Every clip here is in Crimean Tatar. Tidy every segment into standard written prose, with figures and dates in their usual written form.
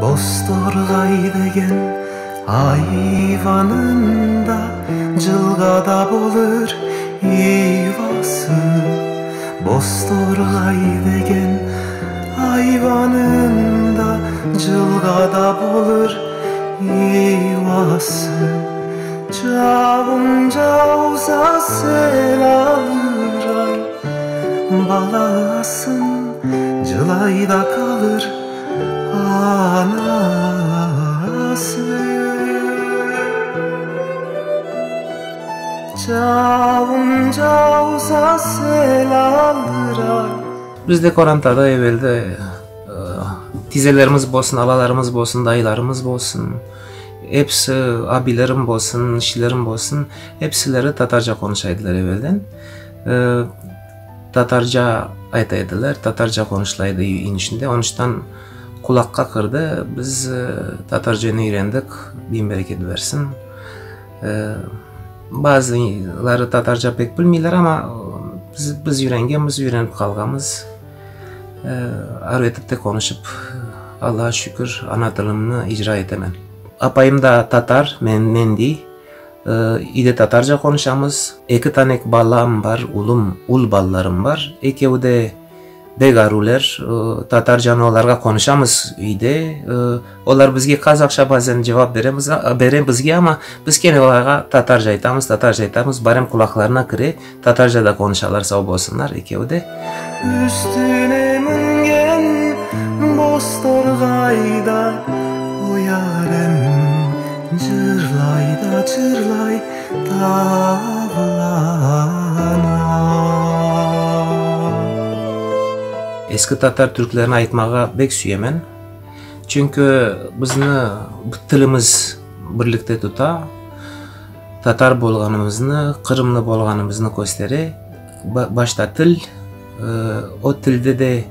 Boztorğay degen ayvanında Cılğada bolır yuvası. Boztorğay degen ayvanında Cılğada bolır yuvası. Cavun cavsa sel alır ay, Balasın cılayda qalır anası. Cavun cavsa sel alır ay. Bizde qorantada evelde tizelerimiz bolsun, alalarımız bolsun, dayılarımız bolsun, episi abilerim bolsun, inişlerim bolsun, episileri tatarca qonuşa ediler evelden. Tatarca ayta ediler, tatarca qonuşıla edi üyniñ içinde. Onıñ içün qulaqqa kirdi. Biz tatarcanı üyrendik, biñ bereket bersin. Bazıları tatarca pek bilmeyler, amma biz üyrengenmiz, üyrenip qalğanmız. Ar etip de qonuşıp, Allağa şükür, ana tilimni icra etemen. Apayım da tatar, mendiy. İde tatarca qonuşamız. Eki tanek balam bar, ulum, ul balalarım bar. Ekevi de bek aruler. Tatarcanı olarğa qonuşamız üyde. Olar bizge qazaqça bazen cevap beremiz, bere bizge, amma biz kene olarğa tatarca aytamız, tatarca aytamız, barem qulaqlarına kire, tatarca da qonuşalar, sağ bolsunlar ekevi de. Üstüne mingen boztorğay da, o yarem cırlay da cırlay tavlana. Eski tatar türkülerini aytmağa bek süyemen. Çünki bizni tilimiz birlikte tuta, tatar bolğanımıznı, qırımlı bolğanımıznı köstere. Başta til, o tilde de,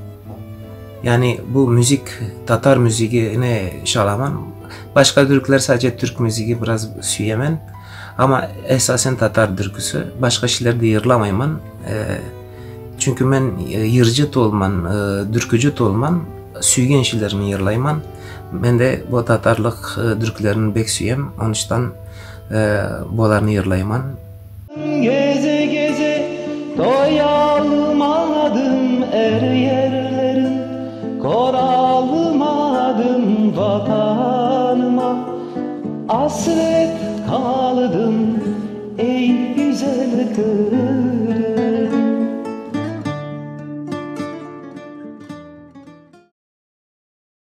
yani bu müzik, tatar müzigine şalaman. Başqa türküler sadece türk müzigi biraz süyemen, amma esasen tatar türküsi. Başqa şeyler de yırlamayman, çünki men yırcı tolman, türküci tolman. Süygen şeylerni yırlayman. Men de bu tatarlıq türkülerini bek süyem, onıñ içün bularnı yırlayman. Geze-geze toyalmadım, Er yerlerin koralmadım, Vatanıma asret qaldım, Ey güzel Qırım.